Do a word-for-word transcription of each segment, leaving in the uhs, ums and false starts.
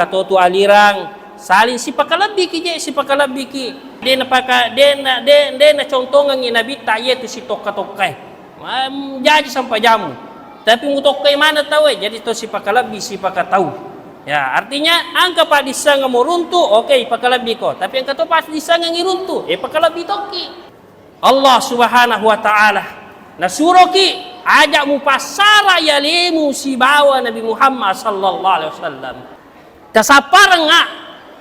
Katotu alirang, saling sipakalebbiki je, sipakalebbiki. De napaka-, de na-, de, de nacontongengi Nabitta iyetu sitokka-tokkae. Ma-, jaji sampajamu. Tapi mutokkai maneng tauwe, jadi to sipakalebbi, sipakatau. Ya, artinya engka paddissengeng muruntu, oke, ipakalebbiko. Tapi engka to paddissengeng iruntu, e pakalebbi tokki. Allah Subhanahu wa Ta'ala nasuroki, aja mupassara yalemu sibawa Nabi Muhammad sallallahu alaihi wasallam. Tasapparengnga,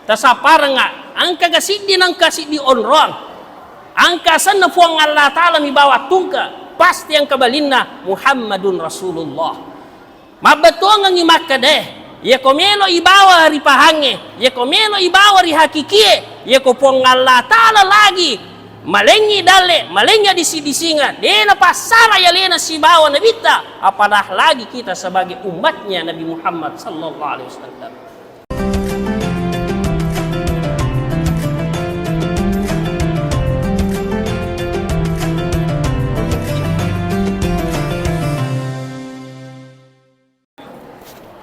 tasapparengnga, engkaga siddi nengka siddi onrong. Engka asenna Puang Allah Ta'ala mi bawa tungke, pasti engka balinna Muhammadun Rasulullah. Mabbettuangengngi makkeda, iyako melo ibawa ri pahangnge, iyako melo ibawa ri hakikie, iyako Puang Allah Ta'ala lagi malengngi dalle, malengngi disi-disingeng, de napassara yalena sibawa Nabitta, apalagi kita sebagai umatnya Nabi Muhammad sallallahu alaihi wasallam.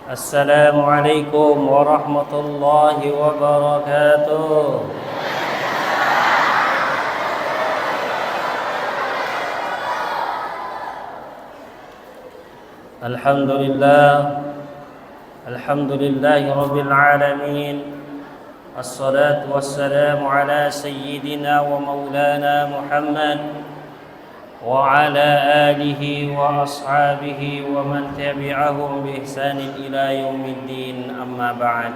Assalamualaikum warahmatullahi wabarakatuh. Alhamdulillah. Alhamdulillahi rabbil alamin. Assalatu wassalamu ala sayyidina wa maulana Muhammad wa ala alihi wa ashabihi wa man tabi'ahum bi ihsanin ila yaumiddin, amma ba'd.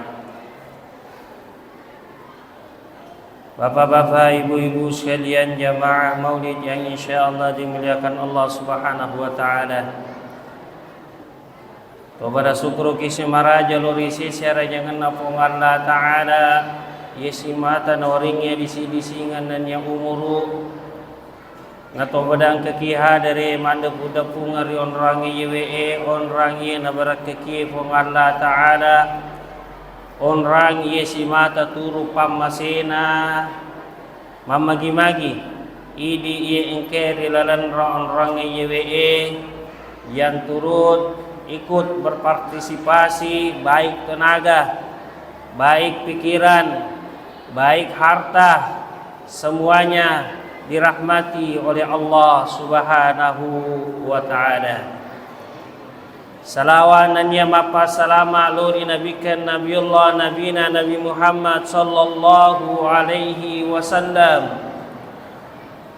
Bapak-bapak, ibu-ibu sekalian, jamaah maulid yang insya Allah dimuliakan Allah Subhanahu wa Ta'ala. Toba sukkuruki simaraja lao ri sese arajangenna Puang Allah Ta'ala, iye simata naoringnge disi-disingeng nennia umuru, natobadangkaki hadere maddeppu-deppungeng ri onrang iyewe e, onrang iye nabarakkakie Puang Allah Ta'ala, onrang iye simata turu pammasena, mammagi-magi idi iye engkae ri lalenna onrang iyewe e, yang turut ikut berpartisipasi, baik tenaga, baik pikiran, baik harta, semuanya dirahmati oleh Allah Subhanahu wa Ta'ala. Salawa nennia mappassalama lao ri Nabikkeng Nabiullah, Nabina Nabi Muhammad sallallahu alaihi wasallam.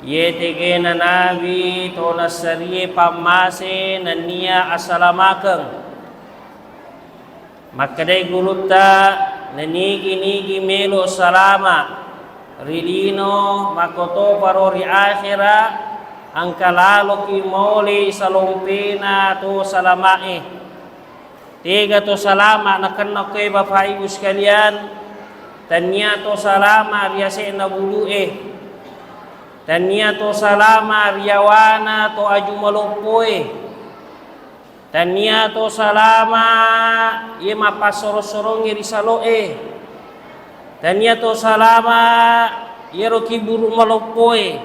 Iye tegena Nabi to nassarie pammase nennia assalamakeng. Makkedai gurutta, nenigi-nigi melo salama ri lino makkotoparo ri akhera, engka laloki maolei salompena to salamae. Tega to salama nakenna koe, Bapak Ibu sekalian? Tennia to salama ri ase'na bulu'e. Tennia to salama ri yawana to aju maloppoe. Tennia to salama iye mappassorong-sorongnge ri salo'e. Tennia to salama iyaro kiburu maloppoe.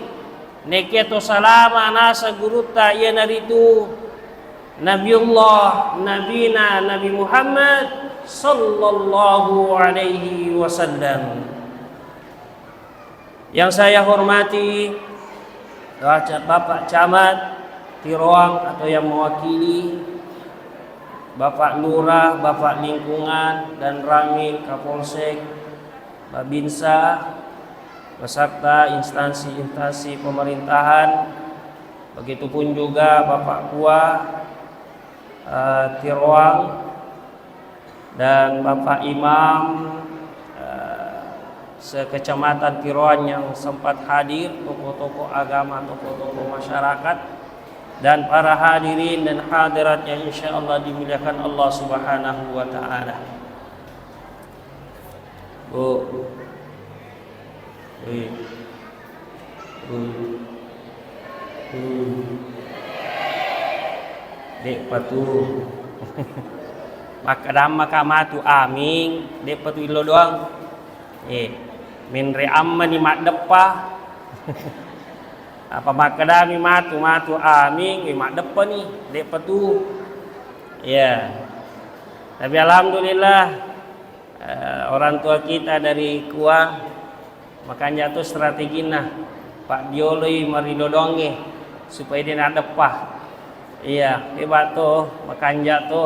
Nekia to salama naseng gurutta iyanaritu Nabiullah, Nabina Nabi Muhammad sallallahu alaihi wasallam. Yang saya hormati Bapak Camat Tiroang atau yang mewakili, Bapak Lurah, Bapak Lingkungan, dan Ramil, Kapolsek, Babinsa, beserta instansi-instansi pemerintahan, begitupun juga Bapak Kua, eh, Tiroang, dan Bapak Imam, eh, sekecamatan Tiroang yang sempat hadir, tokoh-tokoh agama, tokoh-tokoh masyarakat, dan para hadirin dan hadirat yang insya Allah dimuliakan Allah Subhanahu wa Ta'ala. Bu. Wih. Bu. Bu. De'pa tu. Makkadamma ka matu aming, de'pa tu illo doang. Eh, menre ammani maddeppa. Apa makkedami matu, matu aming, eh, maddeppani, de'pa tu. Ya. Tapi alhamdulillah, Eh, orang tua kita dari Kua, makanja tu strateginna, paddioloi marilodongnge supaya de' naddeppa. Iya, hebat tu, makanja tu.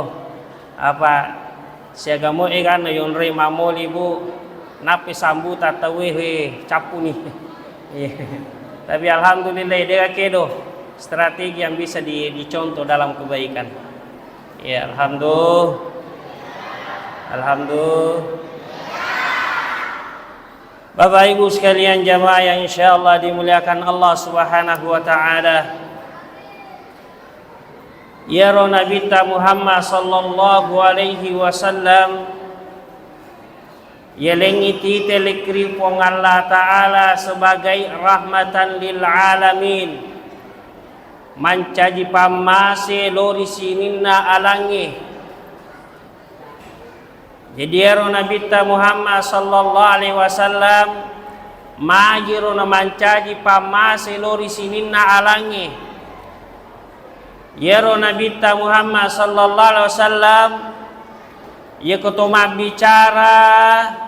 Apa siaga mo e ganna yonroi mamoli, Bu, nappi sambuta tauwe, he, cappuni. Iya. Tapi alhamdulillah, de' kedo strategi yang bisa di-, dicontoh dalam kebaikan. Ya, alhamdulillah. Alhamdulillah. Bapak Ibu sekalian jamaah yang insyaallah dimuliakan Allah Subhanahu wa taala. Iyaro Nabitta Muhammad sallallahu alaihi wasallam yalengngi titelekkiri Puang Allah Ta'ala sebagai rahmatan lil alamin, mancaji pammase lori sininna alangnge. Jadi ero Nabitta Muhammad sallallahu alaihi wasallam magiro namancaji pammase lori sininna alangnge. Iyaro Nabitta Muhammad sallallahu alaihi wasallam, iyako to mabbicara,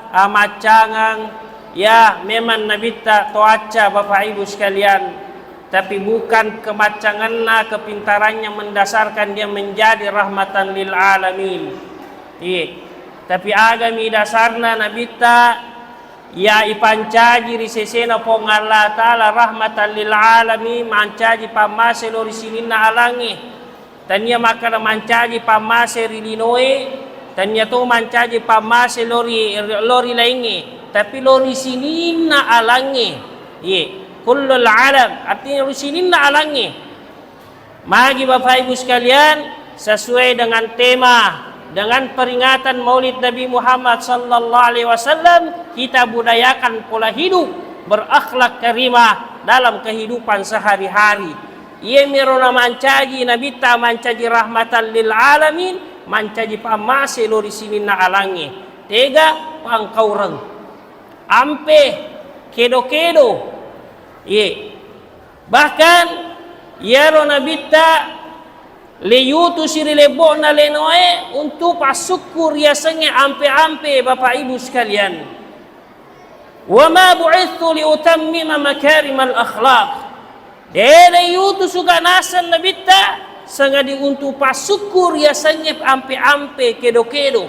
a, maccangang, ya, memang Nabitta to acca, Bapak Ibu sekalian, tapi bukan kemaccangenna, kepintarannya mendasarkan dia menjadi rahmatan lil alamin. Iya. Tapi agami dasarna Nabitta, ya, ipancaji ri sesena Puang Allah Ta'ala rahmatan lil alamin, mancaji pammase lori sininna alangnge. Tania makkeda mancaji pammase ri linoe, tania to mancaji pammase lori, lori laingnge, tapi lori sininna alangnge. Ye, kullul alam, artinya ri sininna alangnge. Magi Bapak Ibu sekalian, sesuai dengan tema, dengan peringatan Maulid Nabi Muhammad sallallahu alaihi wasallam, kita budayakan pola hidup berakhlak karimah dalam kehidupan sehari-hari. Iyemiro namancaji Nabitta mancaji rahmatan lil alamin, mancaji pammase lori sininna alangnge. Tega pangkaureng. Ampe, kedo-kedo. Ye. Bahkan iyaro Nabitta leyutusi ri lebbo'na lenoe untu' passukkuru' riasengnge ampe-ampe, Bapak Ibu sekalian. Wa ma bu'itsu li utammima makarimal akhlaq. De' leyutusuka' naseng Nabitta sangadi untu' passukkuru' riasengnge ampe-ampe, kedo-kedo.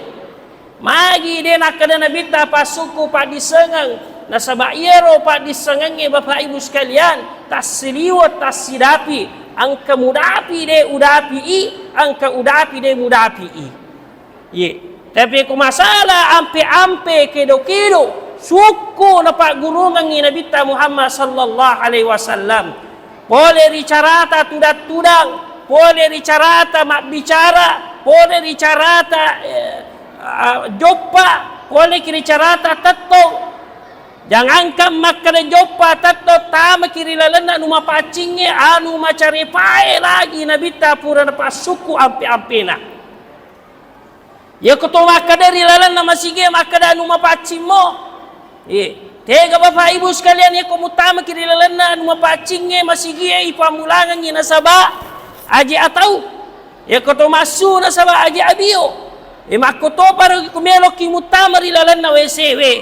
Magi de' nakkeda Nabitta passukkuru' paddissengeng, nasaba' iyaro paddissengengnge, Bapak Ibu sekalian, tassiliweng, tassidapi, engka mudapi de' udapi'i, engka udapi de' mudapi'i. Ye. Tapi ko masalah ampe-ampe, kedo-kedo, sukku' napaggurungengngi Nabitta Muhammad sallallahu alaihi wasallam. Pole ri carata tudang-tudang, pole ri carata mabbicara, pole ri carata, eh, ah, joppa, pole ki ri carata tettong. Jangankan makkeda joppa, tettong, tamaki ri lalenna anu mapaccingnge, anu macarepae lagi Nabitta pura napassukku' ampe-ampena. Iyako to makkeda ri lalenna masigie makkeda anu mapaccingmo. Iye. Tega Bapak Ibu sekalian, iyako muttamaki ri lalenna anu mapaccingnge masigie ipammulangengngi nasaba' aje' atau. Iyako to massu nasaba' aje' abio. E, makkotoparo ko meloki muttama ri lalenna W C we.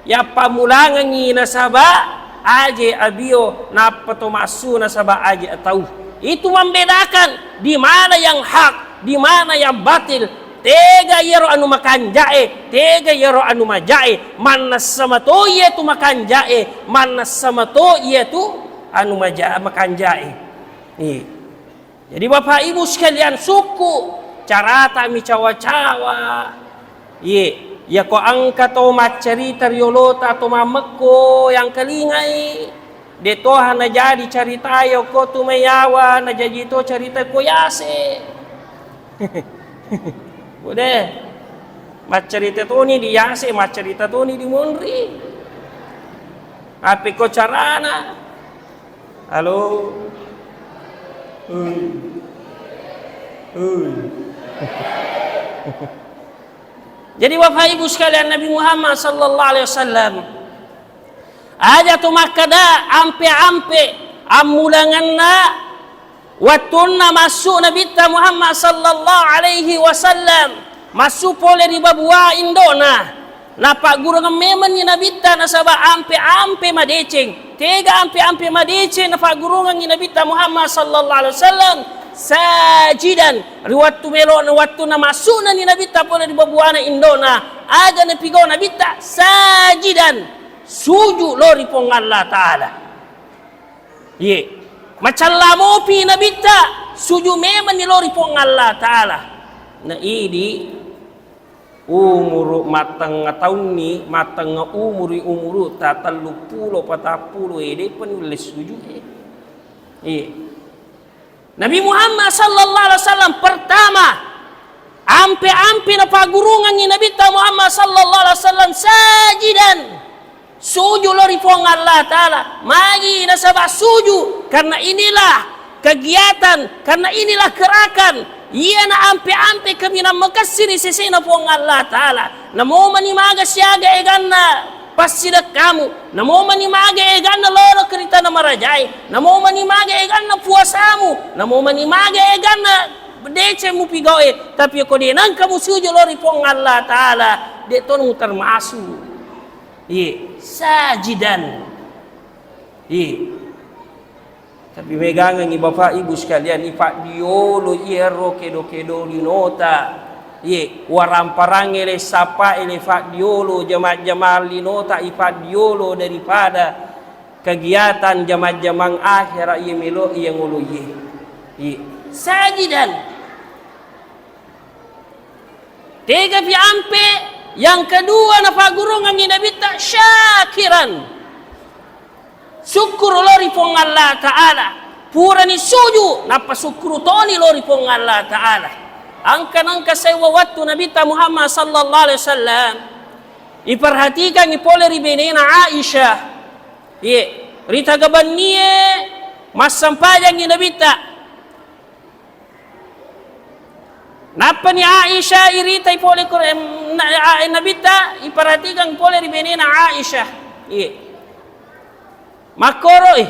Yappammulangengngi nasaba' aje' abio, nappa to massu nasaba' aje' atau. Itu membedakan di mana yang hak, di mana yang batil. Tega iyaro anu makanja'e, tega iyaro anu maja'e. Mannessa mato iyatu makanja'e, mannessa mato iyatu anu maja-, makanja'e. Iya. Jadi Bapak Ibu sekalian, sukku' carata micawa-cawa. Iye, iyako engka to maccarita ri olota to mammekko yangkalingai, de' toha najadi caritae okko tu maiyawa, najaji to carita ko yase. Udah, maccarita toni di yase, maccarita toni di monri. Ape ko carana? Halo? Ui. Ui. Jadi Bapak Ibu sekalian, Nabi Muhammad sallallahu alaihi wasallam aja' tu makkeda ampe-ampe ammulangenna wettunna massu' Nabitta Muhammad sallallahu alaihi wasallam, massu' pole ri babua indo'na. Napaggurungeng memenni Nabitta nasaba ampe-ampe madeceng. Tega ampe-ampe madeceng napaggurungengngi Nabitta Muhammad sallallahu alaihi wasallam? Sajidan. Ri wettu melo-, wettunna massu'nani Nabitta pole ri babuana indona, aga napigau Nabitta? Sajidan. Suju lao ri Puang Allah Ta'ala. Ye. Macella mopi Nabitta, suju memenni lao ri Puang Allah Ta'ala. Na idi umuru mattengnga taunni, mattengnga umuri, umuru ta telluppulo, patappulo, e, de'pa nulle suju, e. Iya. Nabi Muhammad sallallahu alaihi wasallam pertama, ampe-ampe napaggurungengngi Nabitta Muhammad sallallahu alaihi wasallam sajidan. Suju lao ri Puang Allah Ta'ala. Magi nasaba suju? Karena inilah kegiatan, karena inilah gerakan. Iyana ampe-ampe kaminang makessing ri sesena Puang Allah Ta'ala. Namo mani maga siaga eganna passidekkamu. Namo mani maga eganna loro ri tana marajae. Namo mani maga eganna puasamu. Namo mani maga eganna deceng mupigaue. Tapi ko de nengka musuju lao ri Puang Allah Ta'ala, de tona mutermasuk. Iye, sajidan. Iye. Tapi megangengngi Bapak Ibu sekalian, ipaddiolo iyaro kedo-kedo linota. Iye, waramparangnge le sapa ele faddiolo, jama-jamang linota ipaddiolo daripada kegiatan jama-jamang akhirat iye melo iye ngolo iye. Iye. Sajidan. Tegapi ampe, yang kedua napaggurungengngi Nabitta syakiran. Sukkuru lao ri Puang Allah Ta'ala. Purani suju, nappa sukkuru toni lao ri Puang Allah Ta'ala. Engka nengka sewwa wettu Nabitta Muhammad sallallahu alaihi wasallam iperhatikangngi pole ri benena Aisyah. Iye, ri taga bennie massempajangngi Nabitta. Nappani Aisyah iritai pole ko, em, na-, a-, Nabitta, iperhatikan pole ri benena Aisyah. Iye. Makkoroi,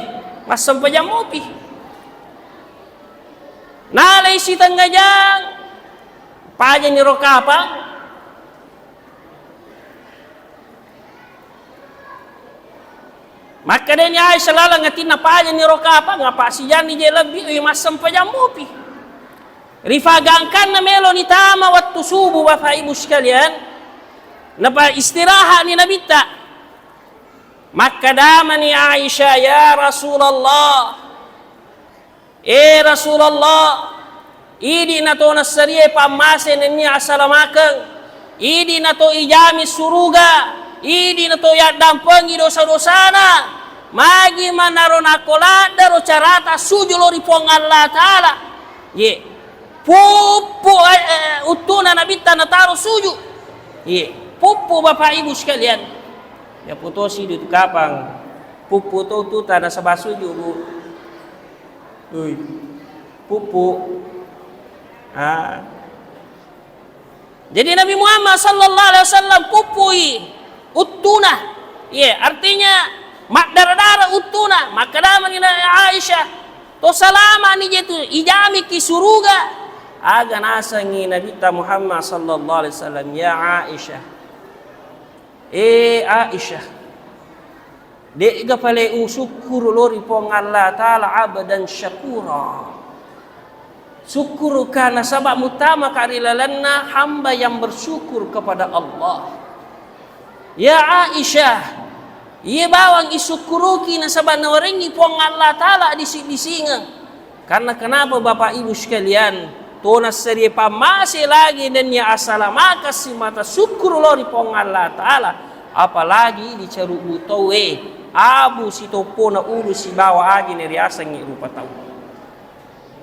massempajang mopi. Nalai sitengngajang, pajaniro kapang. Makkedani Aisyah laleng atinna, "Pajaniro kapang, apa sijanni je lebbi, wi massempajang mopi." Rifagangkanna meloni tama wettu subuh, Bapak Ibu sekalian, napa istirahatni Nabitta. Makkedamani Aisyah, "Ya Rasulullah, eh Rasulullah, idi nato nassarie pammase nennia assalamakeng, idi nato ijami suruga, idi nato yaddampengi dosa-dosana, magi manaro nakko laddaro carata suju lao ri Puang Allah Ta'ala?" Ye. Puppu, eh, eh, uttuna Nabitta nataro suju. Ye. Puppu, Bapak Ibu sekalian. Ya putosi di kapang. Puppu to uttuna nasaba suju, Bu. Ui. Puppu. Ah. Jadi Nabi Muhammad sallallahu alaihi wasallam puppui uttuna. Ye, artinya maddara-dara uttuna. Makkedamani Aisyah, "To salamani je tu, ijamiki suruga." Aga nasengngi Nabitta Muhammad sallallahu alaihi wasallam, "Ya Aisyah, eh Aisyah, de'ga pale usukkuru lao ri Puang Allah Ta'ala abdan syakura. Sukkuruka nasaba muttamaka ri lalenna hamba yang bersyukur kepada Allah." Ya Aisyah, iye bawang isukkuruki nasaba nawerengngi Puang Allah Ta'ala disi-disingeng. Karena kenapa, Bapak Ibu sekalian? To nassarie pammase lagi nennia assalamakeng simata sukkuru lao ri Puang Allah Ta'ala, apalagi dicarubbu tauwe, abu sitoppona ulu sibawa ajine riasengngi rupa tau.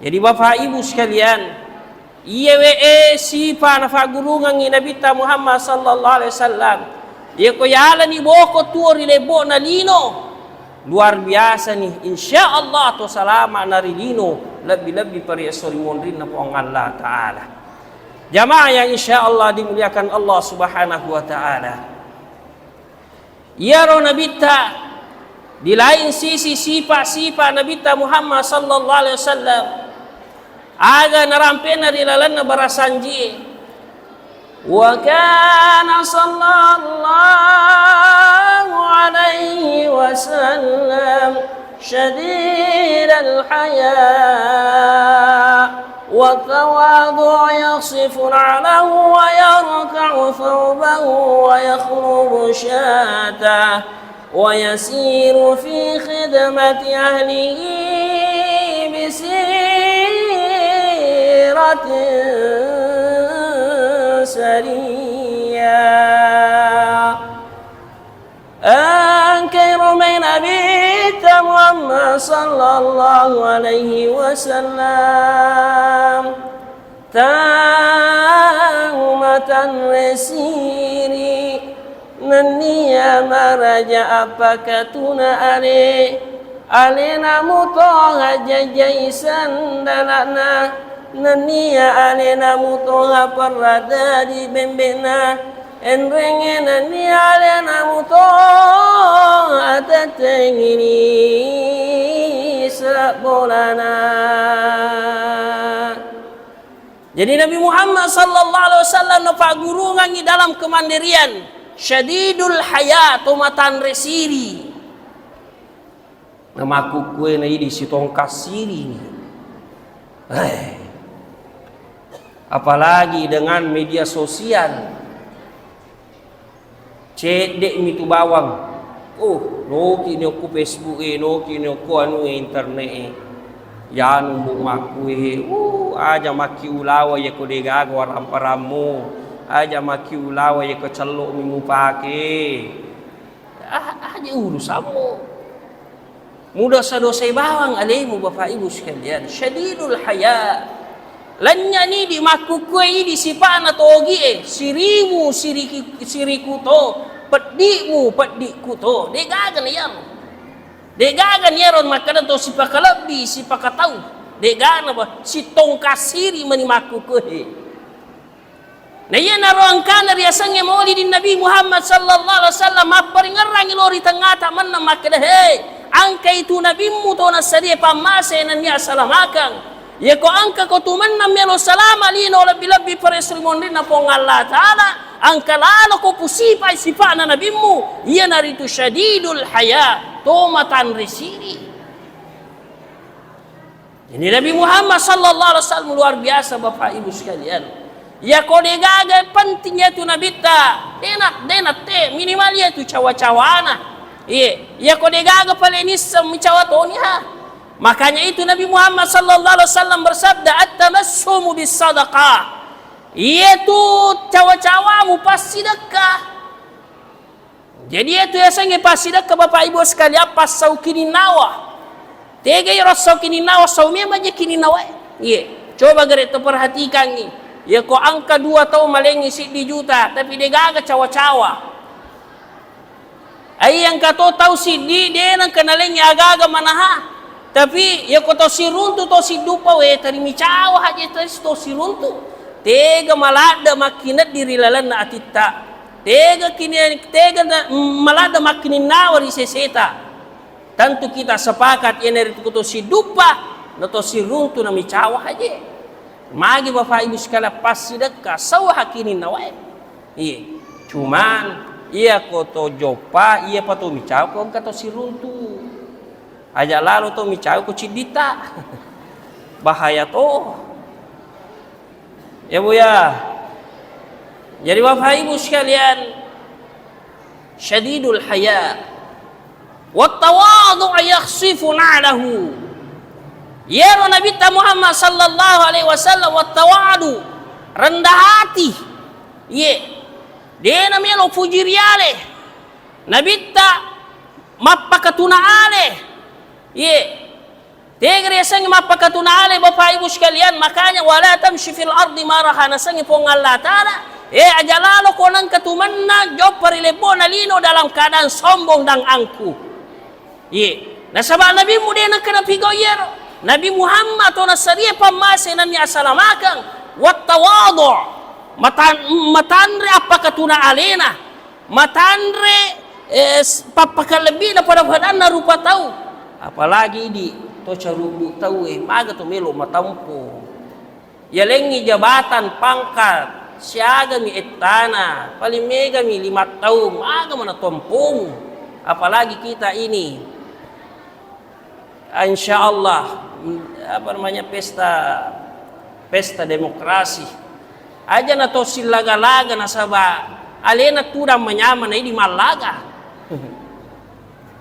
Jadi Bapak Ibu sekalian, iyewe e sipa nafaggurungengngi Nabitta Muhammad sallallahu alaihi wasallam, iyako yalani boko tuo ri lebbo'na lino, luar biasa ni, insya Allah to salama na ri lino, lebbi-lebbi pa ri esso ri monrinna Puang Allah Ta'ala. Jamaah yang insya Allah dimuliakan Allah Subhanahu wa Ta'ala. Iyaro Nabitta, di lain sisi sipa-sipa Nabitta Muhammad sallallahu alaihi wasallam, aga narampena ri lalenna barasanjie, وكان صلى الله عليه وسلم شديد الحياء والتواضع، يخصف نعله ويرقع ثوبه ويخلب شاته ويسير في خدمة أهله بسيرة سرية. Engkairo mai Nabitta Muhammad sallallahu alaihi wasallam tau matanre siri, nennia maraja appakatuna ale, alena mutoha jajai sandalana, nennia alena mutoha perradadi bembena, enrengnge nennia alena mutoha tettengini sabbolana. Jadi Nabi Muhammad sallallahu alaihi wasallam napaggurungangngi dalam kemandirian, syadidul haya, to matanre siri. Namakkukkuena idi sitongka siri. Eh. Apalagi dengan media sosial. Cedde'mi tu bawang. Oh, noki ni okko Facebook e, noki ni okko anu e, internet e. Yanu mu makku e. Uh, aja makki ulawa yako degaga waramparammu. Aja makki ulawa yako cello'mi mupake. Ah, aja urusammu. Mudosa-dosai bawang alemu, Bapak Ibu sekalian. Syadidul haya. Lanynyani di makkukkue idi sipa'na togie, sirimu siriki-, sirikuto, peddi'mu peddi'kuto. Degaga na iyaro. Degaga na iyaro makkeda to sipakalebbi, sipakatau. Degana ba, sitongkasiri mani makkukkue. Na iyanaro engkana riasengnge Maulidin Nabi Muhammad sallallahu alaihi wasallam, mapparingerrangi lao ri tengngata mennang makkeda, "He, engkai tu nabimmu to nassadie pammase nennia asalamakeng. Yako engkako tu mennang melo salama lino lebbi-lebbi paresu ri monrinna Puang Allah Ta'ala, engka laloko pusipai sipa'na nabimmu, iyanaritu syadidul haya, to matanre siri." Jadi Nabi Muhammad sallallahu alaihi wasallam luar biasa, Bapak Ibu sekalian. Yako degaga penting yatu nabitta, denak, denak te, minimal yatu cawa-cawana. Iye, yako degaga pale nisseng micawa toni ha. Makanya itu Nabi Muhammad sallallahu alaihi wasallam bersabda, "At-tamassumu bis sadaqah." Iyatu cawa-cawamu passidekka. Jadi, iyatu yasengnge passidekka, Bapak Ibu sekalian, passau kininnawa. Tega iro sau kininnawa, sau memang je kininnawae. Iye, coba gare to perhatikangngi. Yako engka dua tau malengngi siddi juta, tapi degaga cawa-cawa. Ai engka to tau siddi, de nengka nalengngi aga-aga manaha. Tapi yako to siruntu to sidduppa, we, teri micawa haje teri to siruntu. Tega maladde makkineddi ri lalenna atitta. Tega kini-, tega na-, maladde makkininnawa ri seseta. Tentu kita sepakat, iyanaritu ko to sidduppa, na to siruntu na micawa haje. Magi Bapak Ibu sekalian, passidekka, sauha kininnawae. Iye. Cuman, iya ko to joppa, iya pa to micawa ko engka to siruntu. Aja lalo to micawa ko cidditta. Bahaya to. Ya, Bu, ya. Jadi, Bapak Ibu sekalian, syadidul haya. Wattawadu yakhsifu na'lahu. Yero Nabitta Muhammad sallallahu alaihi wasallam, wattawadu, rendah hati. Ye. Dena melo puji riale. Nabitta mappakatuna ale. Ye. Tega riasengnge mappakatuna ale, Bapak Ibu sekalian, makanya, "Wala tamshi fil ardi maraha," nasengngi Puang Allah Ta'ala, "Eh, aja lalo ko nengka tu mennang joppa ri lebbona lino dalam keadaan sombong dan angkuh." Iye. Nasaba nabimmu de nengka napigau iyaro. Nabi Muhammad to nassadie pammase nennia asalamakeng, wattawadu, matan-, matanre appakatuna alena. Matanre, eh, s-, pappakalebbina pada-padanna rupa tau. Apalagi idi to carubbu tau e, maga to melo matampo. Yalengngi jabatan, pangkat, Siagami ettana, paling megami lima taung, aga mana tompomu. Apalagi kita ini, insya Allah, mm, apa namanya, pesta, pesta demokrasi. Aja na to sillaga-laga nasaba alena tudang manyameng na idi mallaga.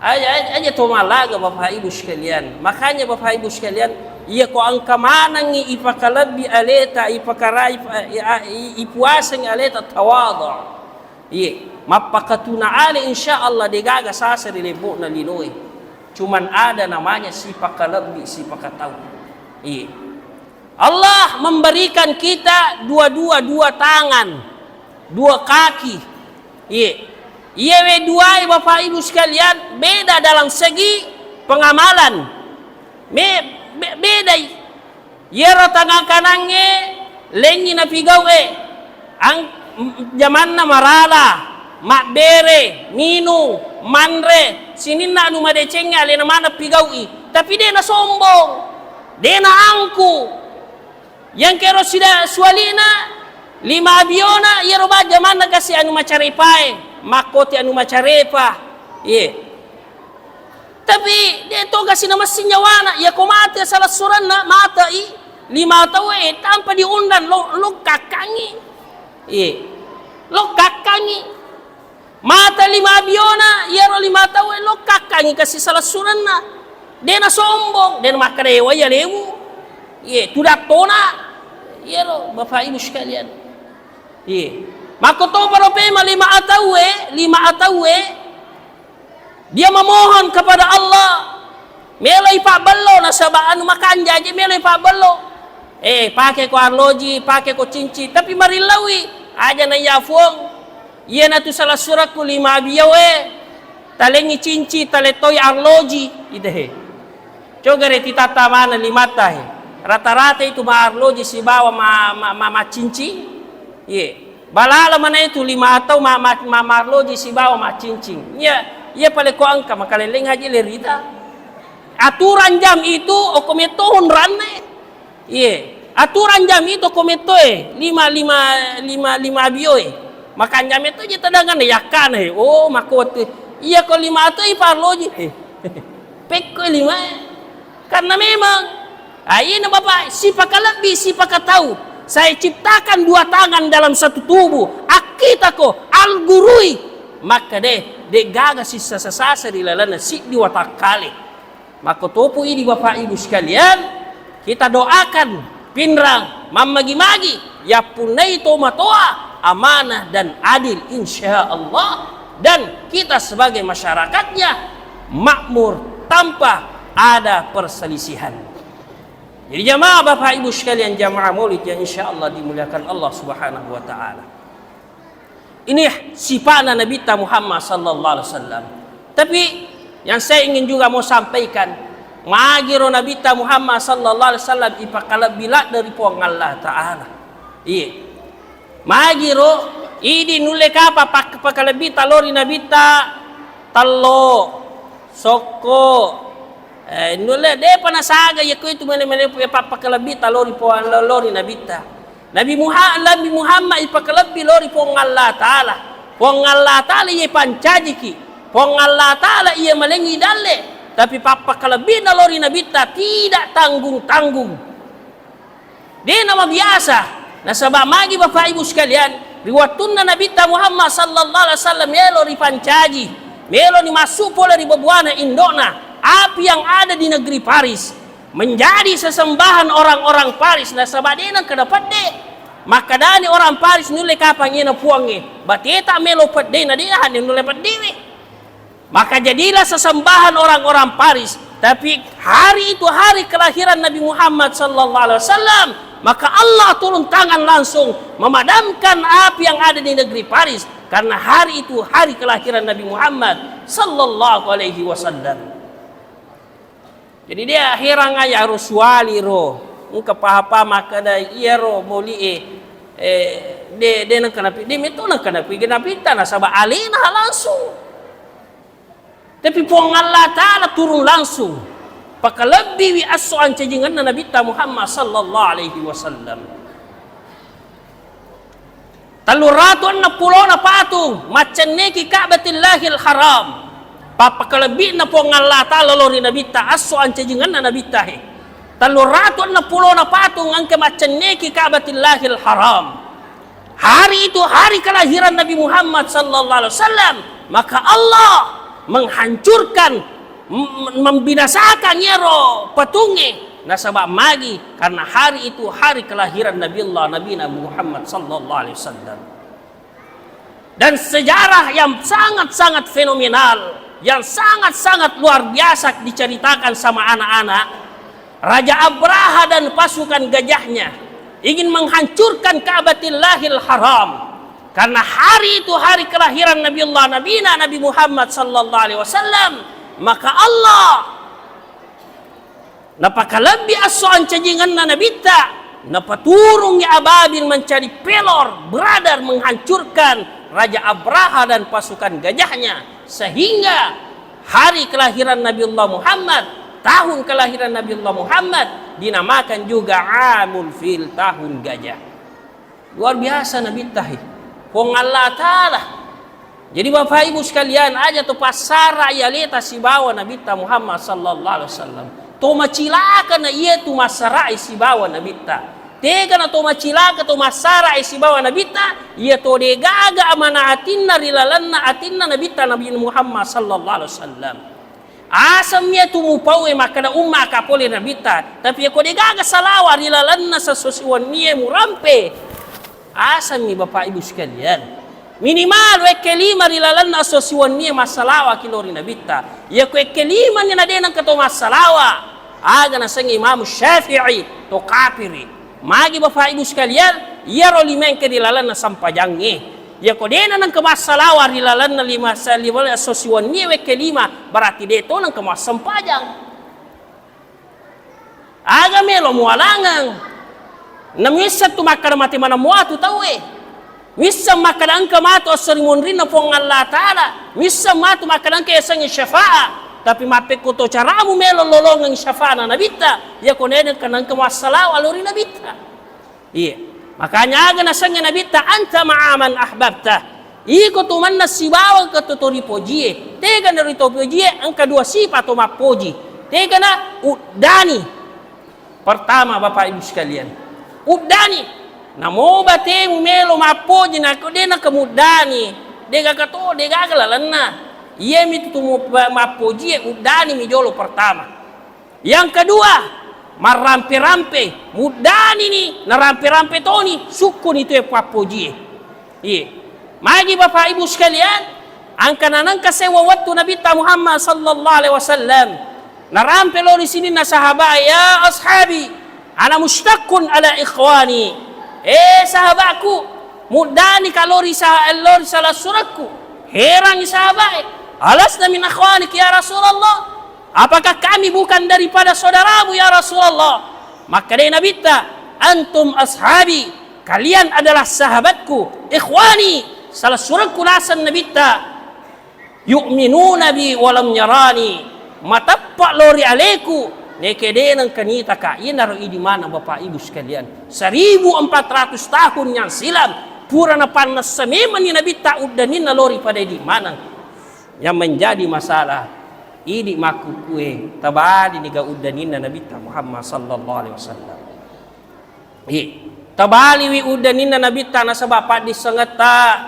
Aja, aja, aja to mallaga, Bapak Ibu sekalian. Makanya, Bapak Ibu sekalian, iya ko engka manengngi ipakalebbi aleta, ipakarai, ipa-, i-, i-, ipuasengngi aleta, tawadhu. Iye, mappakatuna ale, insya Allah degaga sasa ri lembo'na linoe. Cuman ada namanya sipakalebbi, sipakatau. Iye. Allah memberikan kita dua-dua, dua tangan, dua kaki. Iye. Iyewe duae, Bapak Ibu sekalian, beda dalam segi pengamalan. Me-, be-, bedai. Iyaro tangan kanangnge lengngi napigau'e. Ang-, m-, jamanna marala, mabbere, minung, manre, sininna anu madecengnge alena maneng pigau'i. Tapi de' nasombong, de' naangku. Yang kero sida suwali'na, lima abiona, iyaro ba jamanna kasi anu macarepae, makkoti anu macarepa. Iye. Tapi de' to kasi namessing nyawana, iya ko mate salessurenna, matei lima tau e, tanpa diundang, lo-, lokkakkangngi. Iye. Lokkakkangngi. Mata lima abiona, iyaro lima tau e lokkakkangngi kasi salessurenna. De' nasombong, de' namakkedaewa iya lewu. Iye, tudattona. Iyaro, Bapak Ibu sekalian. Iye. Makkotoparo pema lima atau e, lima atau e, dia memohon kepada Allah, meloi pabbello nasaba anu makanja je, meloi pabbello. Eh, pake ko arloji, pake ko cinci, tapi marillaui aja na iya Fuang. Iyanatu salessurekku lima abiyo e, talengngi cinci, talettoi arloji. Ide he. Coga re titatta maneng limatta he. Rata-rata itu ma arloji sibawa ma, ma, ma, maccinci. Iye. Balala mana itu lima atau ma, ma, ma, marloji sibawa maccinci. Iya, iya pale ko engka makalelleng haji lerita. Aturan jam itu okko metto honranne. Iye, aturan jam itu ko metto e, lima, lima, lima, lima bio e. Makanja metto je tadangan yakkana e. Oh, makko wettu. Iya ko lima atau i parloji. Eh. Pekko lima e. Karena memang, ah, iyana Bapak, sipakalebbi, sipakatau. Saya ciptakan dua tangan dalam satu tubuh. Akkitako, algurui. Maka de, de gaga sisa sasa di lalana siddi watakkale. Makkotopu idi Bapak Ibu sekalian, kita doakan Pinrang mammagi-magi, yappunnai tomatoa, amanah dan adil, insya Allah, dan kita sebagai masyarakatnya makmur tanpa ada perselisihan. Jadi jamaah Bapak Ibu sekalian, jamaah maulid yang insya Allah dimuliakan Allah Subhanahu wa Ta'ala. Ini sipa'na Nabitta Muhammad sallallahu alaihi wasallam. Tapi yang saya ingin juga mau sampaikan, magiro Nabitta Muhammad sallallahu alaihi wasallam ipakalebbi ladde ri Puang Allah Ta'ala. Iya. Magiro idi nulle kapa pak-, pakalebbi talori Nabitta, tello, sokko, eh, nulle depa nasaga yakko itu mele-mele pu-, pappakalebbi talori Puang, lori Nabitta. Nabi Muha-, Nabi Muhammad ipakalebbi lori Puang Allah Ta'ala. Puang Allah Ta'ala iya pancajiki. Puang Allah Ta'ala iya malengngi dalle. Tapi pappakalebbi nalori Nabitta tidak tanggung-tanggung. De namabiasa. Nasaba magi Bapak Ibu sekalian, ri wattunna Nabitta Muhammad sallallahu alaihi wasallam melo ripancaji, melo ni massu pole ri babuana indokna, api yang ada di negeri Paris menjadi sesembahan orang-orang Paris, nasaba de nengka napedde. Makkadani orang Paris nulle kapang iyana puangnge, bateta melo pedde na de hande nulle peddewe. Maka jadilah sesembahan orang-orang Paris. Tapi hari itu hari kelahiran Nabi Muhammad sallallahu alaihi wasallam, maka Allah turun tangan langsung memadamkan api yang ada di negeri Paris karena hari itu hari kelahiran Nabi Muhammad sallallahu alaihi wasallam. Jadi de herang aja ro suwali ro, engka pahapa makkeda iyaro moli e, eh, de, de nengka napi, de metto nengka napi, napitta nasaba alena langsung. Tapi Puang Allah Ta'ala turun langsung. Pakalebbiwi esso ancajingenna Nabitta Muhammad sallallahu alaihi wasallam. Telluratu enneng pulona patung maccenneki Ka'batillahil Haram. Pappakalebbi'na Puang Allah Ta'ala lao ri Nabitta, esso ancajingenna Nabitta he. Telluratu enneng pulona patung engka maccenneki Ka'batillahil Haram. Hari itu hari kelahiran Nabi Muhammad sallallahu alaihi wasallam, maka Allah menghancurkan, m-, membinasakan iyaro patungnge, nasaba magi, karena hari itu hari kelahiran Nabi Allah, Nabi Muhammad sallallahu alaihi wasallam. Dan sejarah yang sangat-sangat fenomenal, yang sangat-sangat luar biasa diceritakan sama anak-anak, Raja Abraha dan pasukan gajahnya ingin menghancurkan Ka'batillahil Haram. Karena hari itu hari kelahiran Nabiullah Nabina Nabi Muhammad sallallahu alaihi wasallam, maka Allah napakalebbi esso ancajingenna Nabitta, napaturungngi ababil mencari pelor, brother, menghancurkan Raja Abraha dan pasukan gajahnya, sehingga hari kelahiran Nabiullah Muhammad, tahun kelahiran Nabiullah Muhammad dinamakan juga Amul Fil, tahun gajah. Luar biasa Nabitta he. Puang Allah Ta'ala. Jadi Bapak Ibu sekalian, aja to passara iya leta sibawa Nabitta Muhammad sallallahu alaihi wasallam. To macilaka na iya tu massara'i sibawa Nabitta. Tega na to macilaka to massara'i sibawa Nabitta, iya to degaga amana atinna ri lalenna atinna Nabitta Nabi Muhammad sallallahu alaihi wasallam. Asemmi iyatu mupauwe makkeda umma ka pole Nabitta, tapi iyako degaga salawa ri lalenna sesso siwennie murampe. Asemmi Bapak Ibu sekalian. Minimal wekke lima ri lalenna esso siwennie massalawaki lao ri Nabitta. Iyako wekke lima ni na de nengka to massalawa, aga nasengnge Imam Syafi'i, to kapiri. Magi Bapak Ibu sekalian, iyaro lima engka ri lalenna sempajangnge. Iyako de na nengka massalawa ri lalenna lima sa-, lima esso siwennie wekke lima, berarti de to nengka massempajang. Aga melo mualangeng. Namisseng tu makkeda mate maneng muatu tauwe. Misseng makkeda engka matu esso ri munrinna Puang Allah Ta'ala. Misseng matu makkeda engka yasengnge syafaat. Tapi mappekko to caramu melo lolongeng syafaatna Nabitta, iyako de nengka nengka massalawa lao ri Nabitta. Iya. Makanya aga nasengnge Nabitta, "Anta ma'a man ahbabta." Iko tu manna sibawa engka to, to ripojie. Tega na ri to pojie, engka dua sipa to mappoji. Tega na uddani. Pertama, Bapak Ibu sekalian, uddani. Namo batemu melo mappoji, nako de naka muddani, degaga to, degaga lalenna. Iyami tu mu-, mappojie, uddani mi jolo pertama. Yang kedua, marrampe-rampe, muddanini, narampe-rampe toni, sukkuni tu e pappojie. Iye. Magi Bapak Ibu sekalian, angka nanengka sewa wettu Nabitta Muhammad sallallahu alaihi wasallam. Narampe lao ri sininna sahaba, "Ya ashabi, ana musytaqqun ala ikhwani." Eh sahabatku, muddani ka lao ri sa-, lao ri salassurekku. Herangi sahabae, "Alasna min ikhwanik ya Rasulullah?" Apakah kami bukan daripada saudaramu, ya Rasulullah? Makkedai Nabitta, "Antum ashabi, kalian adalah sahabatku, ikhwani, salassurekku naseng Nabitta, yu'minuna bi walam yarani, mateppa lao ri aleku, neke de nengka nitaka." Iyanaro idi maneng Bapak Ibu sekalian, seribu empat ratus tahun yang silam, pura napannessa memenni Nabitta uddaninna lao ri pada idi maneng. Yang menjadi masalah, idi makkukkue, tabalini ga uddaninna Nabitta Muhammad sallallahu alaihi wasallam. Iya, tabaliwi uddaninna Nabitta nasaba paddissengetta,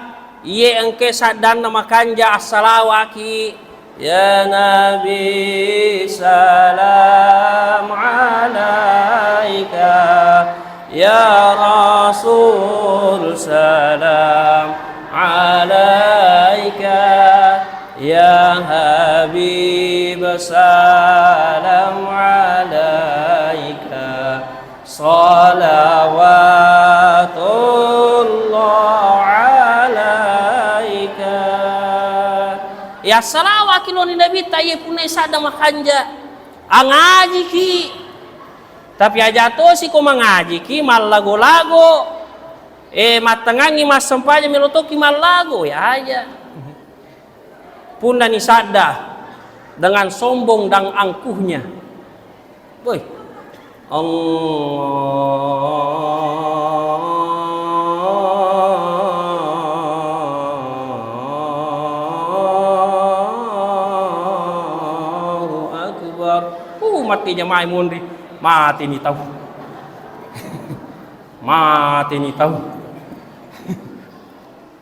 iye engke saddanna makanja assalawaki, "Ya Nabi salam alaika." Ya Rasul salam alaika, ya Habib salam alaika, salawatullah alaika. Ya salawaki lao ri Nabitta, iye punna sadda makanja, angajiki. Tapi aja tosi ko mangajiki, mallago-lago, eh, mattengangi massempajang, melo toki mallago, ya aja. Punna ni sadda dengan sombong dan angkuhnya. Woi. Allah. Matti jamaah monri, mateni tau. Mateni tau.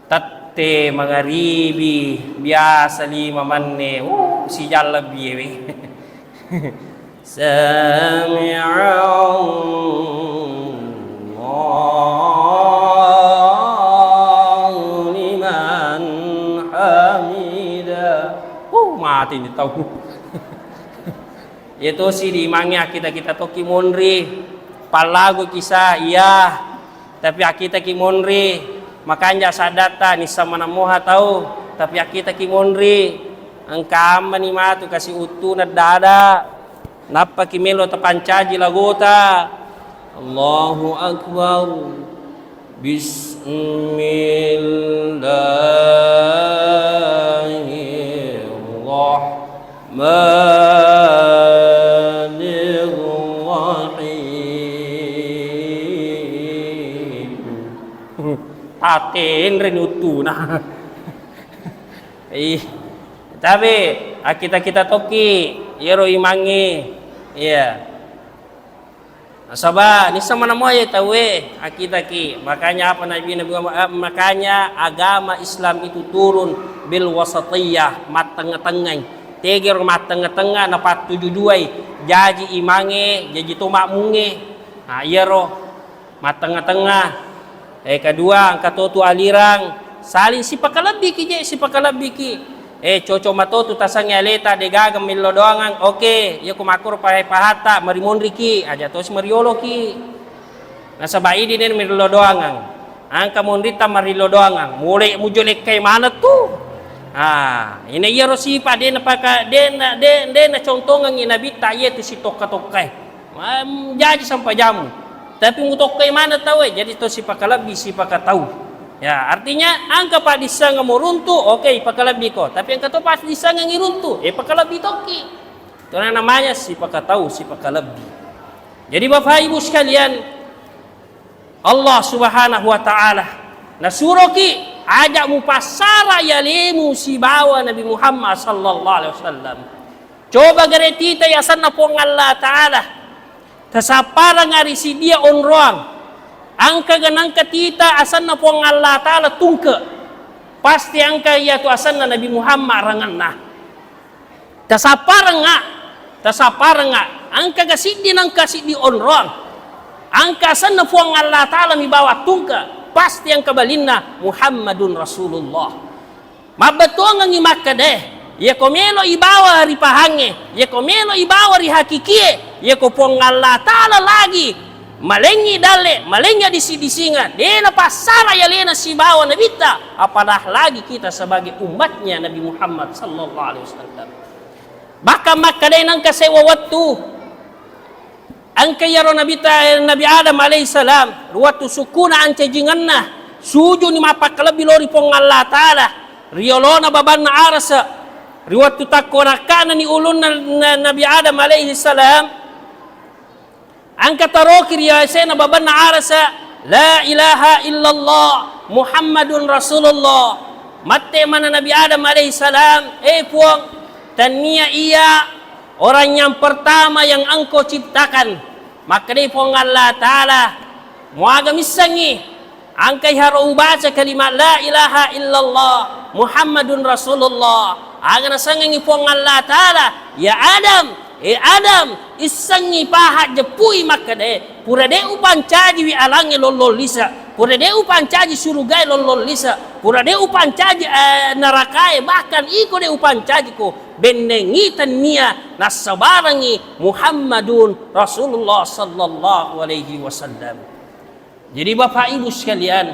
Tette mangaribi, biasa lima manne, uh, sijang lebbi ewe. Sami'allahu liman hamidah. Uh, mateni tau. Iya tosi di imangnge, akkita-kita tokki monri. Pallagu kisa, iya. Tapi akkitaki monri. Makanja saddatta, nisseng maneng moha tau. Tapi akkitaki monri. Engka ammani matu kasi uttuna dada. Nappaki melo tapancaji lagota. Allahu Akbar. Bismillahirrahmanirrahim. Tatenreni uttuna. Ih, tapi akkita-kita tokki iyaro imangnge. Iya. Nasaba nisseng maneng moha tauwe akkitaki. Makanya apa Nabi, Nabi Muhammad, eh, makanya agama Islam itu turun bil wasatiyah, mattengnga-tengngai. Tegero mattengnga-tengnga, napattuju duai. Jaji imangnge, jaji to makmungnge. Nah, iyaro mattengnga-tengnga. Eh, kedua, engka totu alirang, saling sipakalebbiki je, sipakalebbiki. Eh, cocok matotu tasengngi aleta, degaga millo doangang. Oke, iya ko makkoro pahe-, pahatta, marimonriki, aja tosi marioloki. Nasaba idi den millo doangang. Engka monritta marillo doangang, mole mujolekkai maneng tu. Ah, ina iyaro sipa de napaka, de na, de, de nacontongengi nabitta iye tu sitokka-tokkae. Ma-, jaji sampajammu. Tapi mutokkai maneng tauwe, jadi to sipakalebbi, sipakatau. Ya, artinya engka paddissengeng muruntu, oke, ipakalebbi ko. Tapi engka to paddissengeng iruntu, eh, pakalebbi tokki. Itu namanya sipakatau, sipakalebbi. Jadi Bapak Ibu sekalian, Allah Subhanahu wa Ta'ala nasuroki aja mupassara yalemu sibawa Nabi Muhammad sallallahu alaihi wasallam. Coba gare tita yasenna Puang Allah Ta'ala. Tasappareng ari sidia onroang. Engka ganangka tita asenna Puang Allah Ta'ala tungke. Pasti engka iyatu asenna Nabi Muhammad rangenna. Tasapparengnga, tasapparengnga. Engka ga siddi nengka siddi onroang. Engka asenna Puang Allah Ta'ala mi bawa tungke. Pasti engka balinna Muhammadun Rasulullah. Mabbettuangengngi makkeda, iyako melo ibawa ri pahangnge, iyako melo ibawa ri hakikie, iyako Puang Allah Ta'ala lagi malengngi dalle, malengngi disi-disinga, de napassara yalena sibawa nabitta, apalagi kita sebagai umatnya Nabi Muhammad sallallahu alaihi wasallam. Bahkan makkeda nengka sewa wettu, Engka iyaro Nabitta, eh, Nabi Adam alaihissalam, ri wettu sukkuna ancajingenna, sujuni mappakkalebbi lao ri Puang Allah Ta'ala, ri yolona babanna arasa, ri wettu takko nakkanani ulunna na-, Nabi Adam alaihissalam, engka taroki ri yase'na babanna arasa, "La ilaha illallah, Muhammadun Rasulullah." Matte mana Nabi Adam alaihissalam, "Eh Puang, tennia iya orang yang pertama yang Engkau ciptakan." Makkedai Puang Allah Ta'ala, "Muaga missengngi, engkai haro ubaca kalimat la ilaha illallah Muhammadun Rasulullah." Aga nasengengngi Puang Allah Ta'ala, "Ya Adam, eh Adam, issengngi paha jeppui makkeda, pura de upancajiwi alangnge lollong lise, pura de upancaji surugae lollong lise, pura de upancaji, eh, narakae, bahkan iko de upancajiko." Bennengngi tennia nassabarengngi Muhammadun Rasulullah sallallahu alaihi wasallam. Jadi Bapak Ibu sekalian,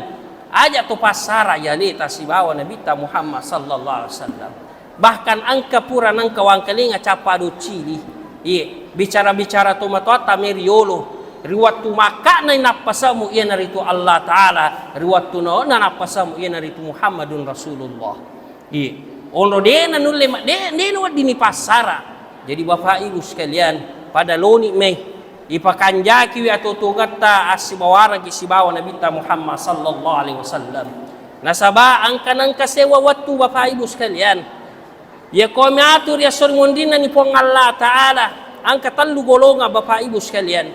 aja to passara yaleta sibawa Nabitta Muhammad sallallahu alaihi wasallam. Bahkan engka pura nengka wangkalinga cappa doccili. Iye, bicara-bicara tomatoatta meriolo. Ri wettu makka'na nappasamu iyanaritu Allah Ta'ala, ri wettu naona nappasamu iyanaritu Muhammadun Rasulullah. Iya. Onro de nanulle ma-, de, de nawedding nipassara. Jadi Bapak Ibu sekalian, pada loni mai ipakanjakiwi atuo-tuongetta assibawarengki sibawa Nabitta Muhammad sallallahu alaihi wasallam. Nasaba engka nengka sewa wettu Bapak Ibu sekalian. Iya ko miatu ri esso ri munrinna ni Puang Allah Ta'ala. Engka tellu golongang, Bapak Ibu sekalian.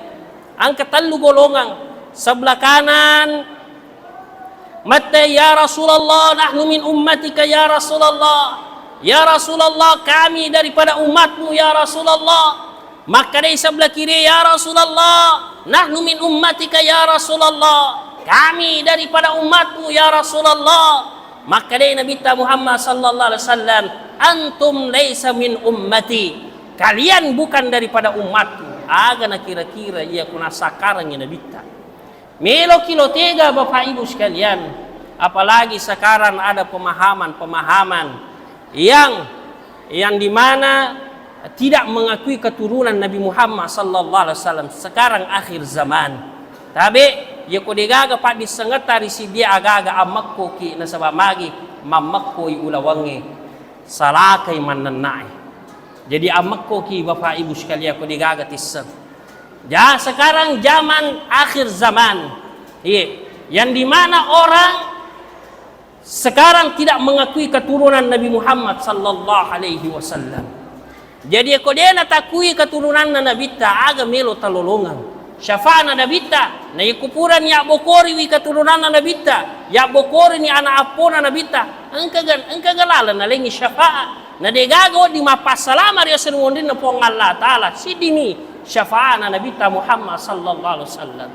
Engka tellu golongang. Sebelah kanan, mette, "Ya Rasulullah, nahnu min ummatika, ya Rasulullah." "Ya Rasulullah, kami daripada umatmu, ya Rasulullah." Makkedai sebelah kiri, "Ya Rasulullah, nahnu min ummatika, ya Rasulullah." "Kami daripada umatmu, ya Rasulullah." Makkedai Nabitta Muhammad sallallahu alaihi wasallam, "Antum laisa min ummati." "Kalian bukan daripada umatku." Aga nakira-kira iya kunasakkarangngi Nabitta. Meloki lo tega, Bapak Ibu sekalian, apalagi sekarang ada pemahaman-pemahaman yang, yang dimana tidak mengakui keturunan Nabi Muhammad sallallahu alaihi wasallam. Sekarang akhir zaman. Tabe, yako degaga paddissengetta ri siddi aga-aga, ammekkoki nasaba magi mammekkoi ulawangnge, salakai mannenna'e. Jadi ammekkoki, Bapak Ibu sekalian, ko degaga tisseng. Ja, sekarang zaman akhir zaman. Iya, yang dimana orang sekarang tidak mengakui keturunan Nabi Muhammad sallallahu alaihi wasallam. Jadi, ko de natakui keturunanna Nabitta, aga melo talolongang? Syafa'na Nabitta, na iko purani yabbokoriwi keturunanna Nabitta, yabbokorini ana appona Nabitta, engkaga, engkaga laleng nalengi syafa'a? Na degaga wedding mappassalama ri esso ri monrinna Puang Allah Ta'ala, siddimi syafa'na Nabitta Muhammad sallallahu alaihi wasallam.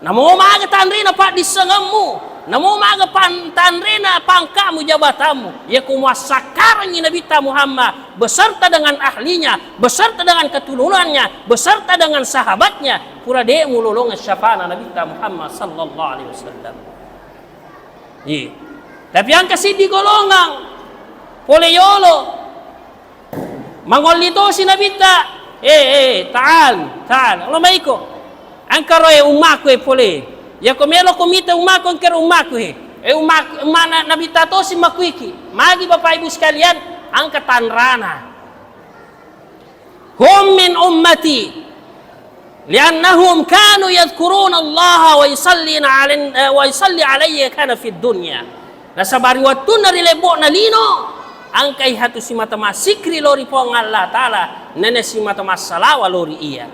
Namo maga tanrena paddissengemmu, namo maga pan-, tanrena pangka'mu, jabatanmu, yako muassakkarengngi Nabitta Muhammad beserta dengan ahlinya, beserta dengan keturunannya, beserta dengan sahabatnya, pura de mulolongeng syafa'na Nabitta Muhammad sallallahu alaihi wasallam. Iya. Tapi engka siddi golongang pole yolo. Mangolli tosi Nabitta, "Eh, eh, ta'al, ta'al, lo maiko. Engka ro e ummaku e pole. Yako melo ko mita ummaku, engka ro ummaku he. Eh, ummaku, ummana Nabitta tosi makuiki." Magi Bapak Ibu sekalian, engka tanrana. "Hum min ummati, li'annahum kanu yadhkuruna Allah wa yusallina alin-, eh, wa yusalli alayya kana fid dunya." Nasaba ri wettunna ri lebbo'na lino, engkai hatu simata massikri lao ri Puang Allah Ta'ala, nena simata massalawa lao ri iya.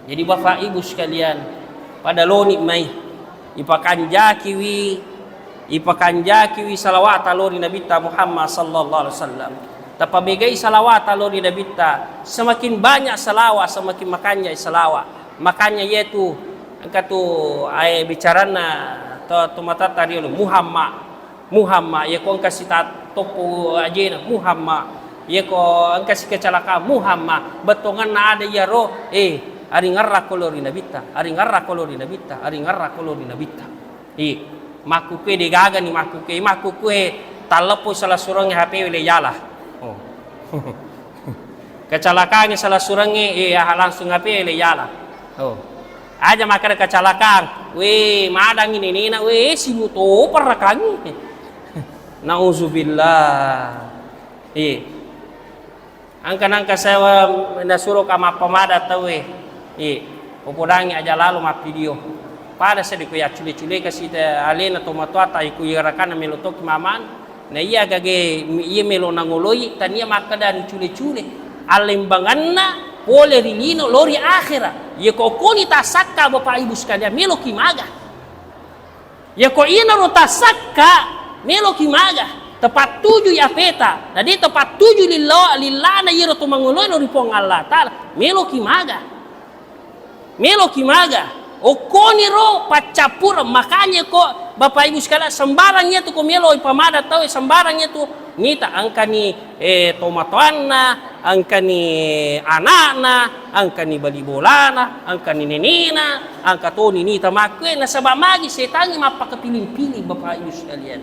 Jadi Bapak Ibu sekalian, pada loni mai, ipakanjakiwi, ipakanjakiwi salawata lao ri Nabitta Muhammad sallallahu alaihi wasallam. Tapabegai salawata lao ri Nabitta, semakin banyak salawat, semakin makanjai salawat. Makanya yaitu engka tu ae bicaranna to, to matatta riolo, Muhammad. Muhammad, yako engka sita toppo ajena, Muhammad, yako engka sikecalaka, Muhammad, bettongenna ada iyaro, eh, aringerrakko lao ri Nabitta, aringerrakko lao ri Nabitta, aringerrakko lao ri Nabitta. Eh, makkukue degagani makkukue, makkukue talleppo salasurangnge H P we le yala. Oh. Kecalakangnge salasurangnge, eh, aha, langsung H P le yala. Oh. Aja makkeda kecalakang, we, madangngi nenena, we, sibu to perrakangngi. Nauzubillah. Eh. Engka nangka sewa nasuro ka mappamada tauwe. Eh. Popodangi aja lalo mappidio. Pada seddi ko yaccule-cule kasi te alena tomatoata, iko iyarakanna melo toki maman. Na iya gage, iya melo nangoloi, tania makkeda anu cule-cule. Allembanganna pole ri lino lao ri akhera. Iya ko koni tasakka, Bapak Ibu sekalian, meloki maga. Iya ko inaro tasakka, meloki maga. Tepat tuju ya peta. Jadi tepat tuju lillo-, lillana iyaro to mangoloi lao ri Puang Allah Ta'ala. Meloki maga. Meloki maga. Okkoniro paccappureng. Makanya ko, Bapak Ibu sekalian, sembarang iya tu ko melo ipamada tau, sembarang iya tu nita, engkani, eh, tomatoanna, engkani anakna, engkani bali bolana, engkani nenena, engka toni nita makkue, nasaba magi setangnge mappakapiling-piling, Bapak Ibu sekalian.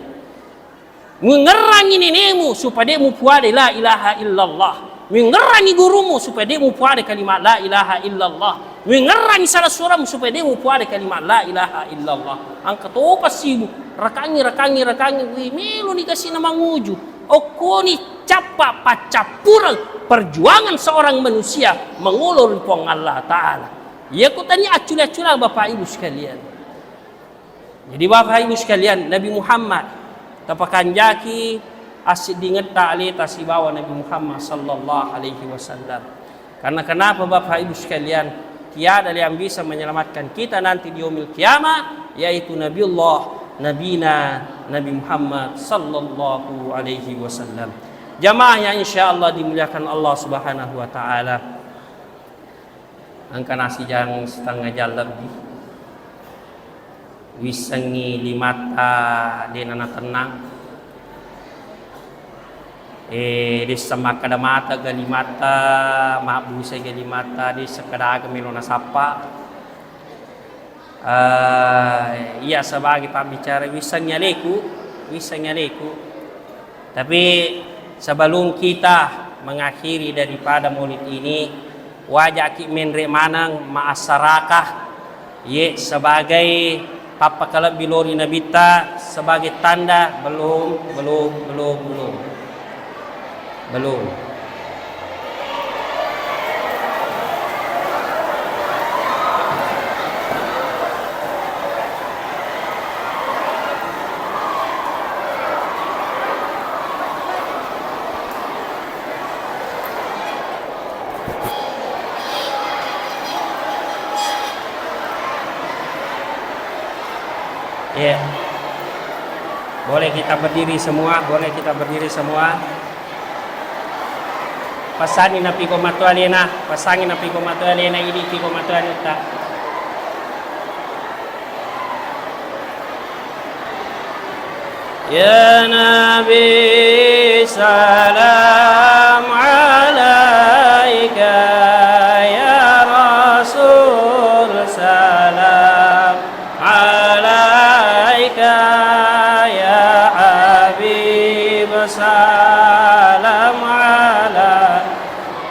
Muingerrangi nenemu supaya de mupuade la ilaha illallah. Muingerrangi gurumu supaya de mupuade kalimat la ilaha illallah. Muingerrangi salasurammu supaya de mupuade kalimat la ilaha illallah. Engka topa sibu, rakangi, rakangi, rakangi, wi, meloni kasi na manguju. Okkoni cappa paccappureng perjuangan seorang manusia mangolo ri Puang Allah Ta'ala. Iya ko tania accule-acculang, Bapak Ibu sekalian. Jadi, Bapak Ibu sekalian, Nabi Muhammad, tapakanjaki assiddingetta aleta sibawa Nabi Muhammad sallallahu alaihi wasallam. Karena kenapa, Bapak Ibu sekalian, tiada yang bisa menyelamatkan kita nanti di yaumil qiyamah, yaitu Nabiullah, Nabina, Nabi Muhammad sallallahu alaihi wasallam. Jamaah yang insya Allah dimuliakan Allah Subhanahu wa Ta'ala. Engka nasijang setengah jam lebih. Wissengngi limatta de' na natennang. Eh, dessa makkeda mata ga limatta, mabbusai ga limatta, dessa keda aga melo nasappa. Eh, iya sebagai pabbicara wissengngi aleku, wissengngi aleku. Tapi sebelum kita mengakhiri daripada maulid ini, wajaki menre maneng maassarakah ye sebagai pappakalebbi lori Nabitta sebagai tanda belum, belum, belum, belum. Belum. Iya. Boleh kita berdiri semua, boleh kita berdiri semua. Pasani napi ko matoalena, pasangi napi ko matoalena, idi pi ko matoaleta. Ya Nabi, salam alaika, ya Rasul, salam alaika, ya Habib, salam alaika.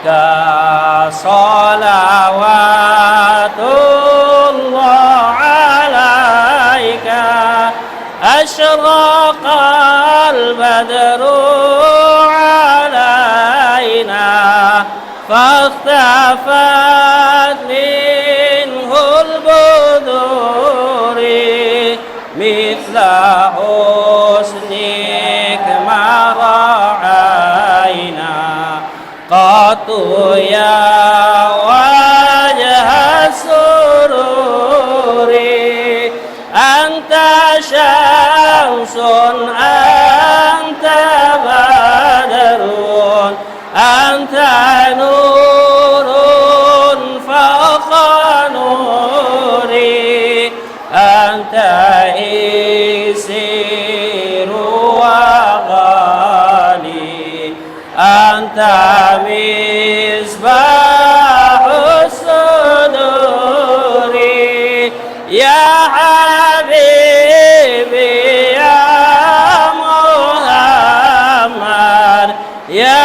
Ka salawatullah alaika, asyraqal badru alaina, fakhtafat minhul buduri, mithla husnik ma ra'aina. Qatu ya wajha sururi, anta syamsun, anta badrun, anta nurun fawqa nuri, anta isiru wa ghali. Anta misbahus suduri, ya habibi, ya Muhammad, ya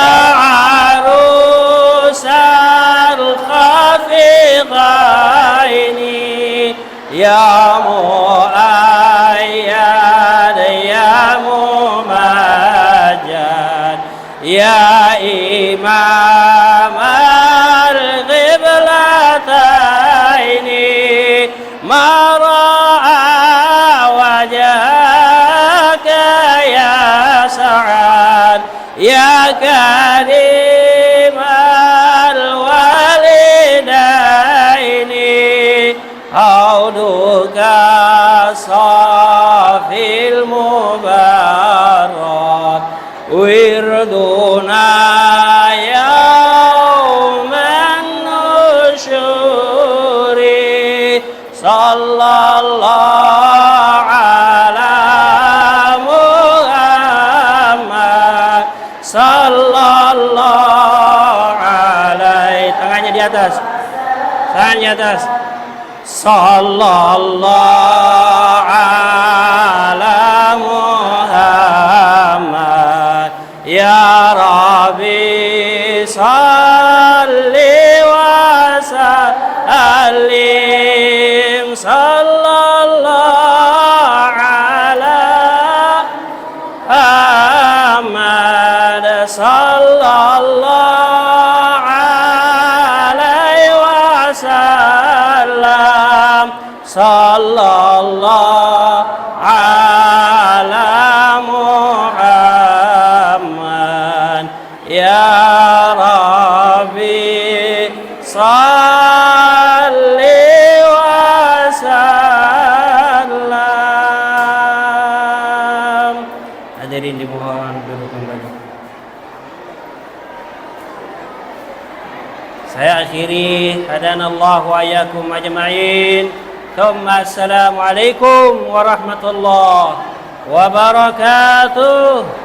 arusal khafiqaini. Ya Muayyad, ya Mumajjad, ya Imamal Qiblataini, ma ra'a wajhaka ya Sa'ad, ya Karimal Walidaini. Hauduka safil mubarak, wirduna yauman nusyuri. Sallallahu ala Muhammad, sallallahu alaihi. Tangannya di atas. Tangannya di atas. Sallallahu ala Muhammad, ya Rabbi salli wa sallim, sallallahu ala Muhammad sallallahu alaihi wasallam, sallallahu ala Muhammad, ya Rabbi. Salli wa sallam. Hadirin dimohon duduk kembali. Saya akhiri, hadanallahu wa iyyakum ajma'in. Tsumma assalamualaikum warahmatullahi wabarakatuh.